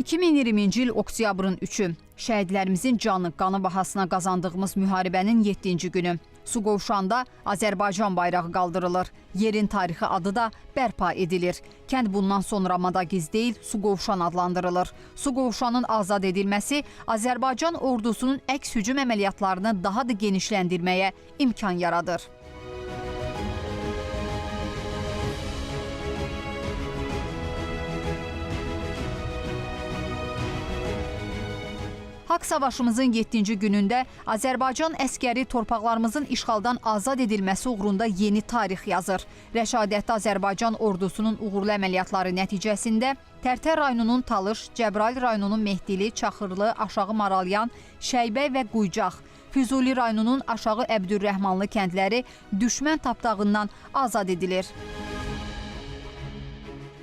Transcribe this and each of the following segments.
2020-ci il oktyabrın 3-ü şəhidlərimizin canı, qanı bahasına qazandığımız müharibənin 7-ci günü. Suqovuşanda Azərbaycan bayrağı qaldırılır. Yerin tarixi adı da bərpa edilir. Kənd bundan sonra Madagiz deyil, Suqovuşan adlandırılır. Suqovuşanın azad edilməsi Azərbaycan ordusunun əks hücum əməliyyatlarını daha da genişləndirməyə imkan yaradır. Haqq savaşımızın 7-ci günündə Azərbaycan əskəri torpaqlarımızın işğaldan azad edilməsi uğrunda yeni tarix yazır. Rəşadətli Azərbaycan ordusunun uğurlu əməliyyatları nəticəsində Tərtər rayonunun Talış, Cəbrayıl rayonunun Mehdili, Çaxırlı, Aşağı Maralyan, Şəybəy və Quycaq, Füzuli rayonunun Aşağı Əbdürrəhmanlı kəndləri düşmən tapdağından azad edilir.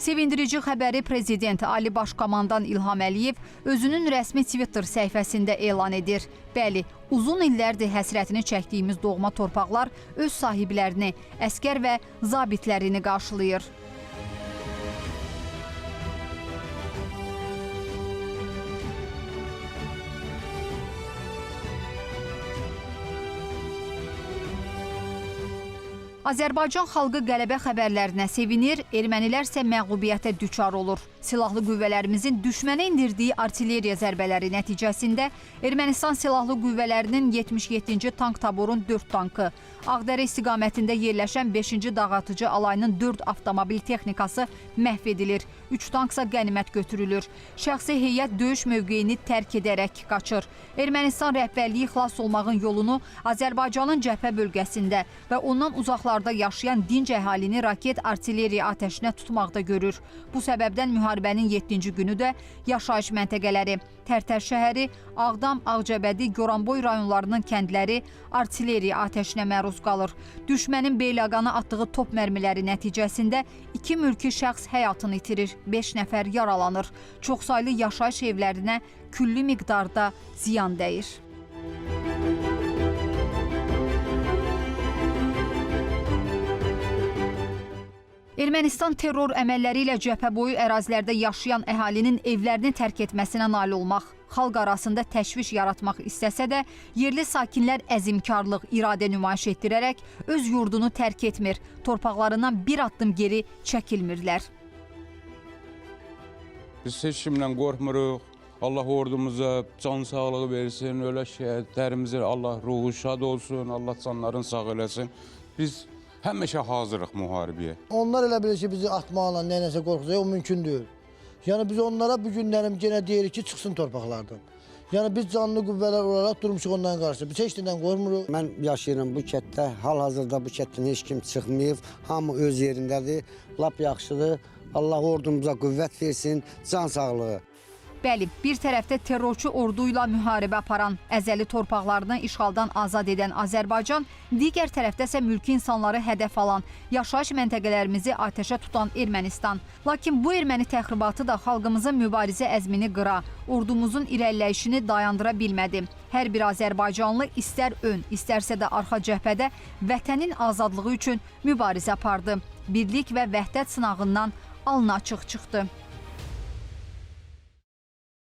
Sevindirici xəbəri Prezident Ali Baş Komandan İlham Əliyev özünün rəsmi Twitter səhifəsində elan edir. Bəli, uzun illərdir həsrətini çəkdiyimiz doğma torpaqlar öz sahiblərini, əskər və zabitlərini qarşılayır. Azərbaycan xalqı qələbə xəbərlərinə sevinir, ermənilər isə məğlubiyyətə düçar olur. Silahlı qüvvələrimizin düşmənə endirdiyi artilleriya zərbələri nəticəsində Ermənistan Silahlı Qüvvələrinin 77-ci tank taborun 4 tankı, Ağdərə istiqamətində yerləşən 5-ci dağatıcı alayının 4 avtomobil texnikası məhv edilir. 3 tanksa qənimət götürülür. Şəxsi heyət döyüş mövqeyini tərk edərək qaçır. Ermənistan rəhbərliyi xilas olmağın yolunu Azərbaycanın cəbhə bölgəsində və ondan uzaqlarda yaşayan dinc əhalini raket artilleriya atəşinə tutmaqda görür. Bu səbəbdən müharibənin 7-ci günü də yaşayış məntəqələri Tərtər şəhəri, Ağdam, Ağcabədi, Goranboy rayonlarının kəndləri artilleriya atəşinə məruz qalır. Düşmənin Beyləqana atdığı top mərmiləri nəticəsində 2 mülki şəxs həyatını itirir, 5 nəfər yaralanır. Çoxsaylı yaşayış evlərinə külli miqdarda ziyan dəyir. Ermənistan terror əməlləri ilə cəbhə boyu ərazilərdə yaşayan əhalinin evlərini tərk etməsinə nail olmaq, xalq arasında təşviş yaratmaq istəsə də, yerli sakinlər əzmkarlıq, iradə nümayiş etdirərək öz yurdunu tərk etmir, torpaqlarından bir addım geri çəkilmirlər. Biz heç kimdən qorxmuruq. Allah ordumuza can sağlığı versin, ölə şəhidlərimizə Allah ruhu şad olsun, Allah canlarını sağ eləsin. Biz həmişə hazırıq müharibəyə. Onlar elə bilir ki, bizi atmaqla nəyləsə qorxuzacaq, o mümkün deyil. Yəni biz onlara bu günlərim yenə deyirik ki, çıxsın torpaqlardan. Yəni biz canlı qüvvələr olaraq durmuşuq onların qarşısında. Biz heç nədən qorxmuruq. Mən yaşayıram bu kətdə, hal-hazırda bu kətdən heç kim çıxmayıb. Hamı öz yerindədir, lap yaxşıdır. Allah ordumuza qüvvət versin, can sağlığı. Bəli, bir tərəfdə terrorçu orduyla müharibə aparan, əzəli torpaqlarını işğaldan azad edən Azərbaycan, digər tərəfdə isə mülki insanları hədəf alan, yaşayış məntəqələrimizi atəşə tutan Ermənistan. Lakin bu erməni təxribatı da xalqımızın mübarizə əzmini qıra, ordumuzun irəliləyişini dayandıra bilmədi. Hər bir azərbaycanlı istər ön, istərsə də arxa cəbhədə vətənin azadlığı üçün mübarizə apardı. Birlik və vəhdət sınağından alnı açıq çıxdı.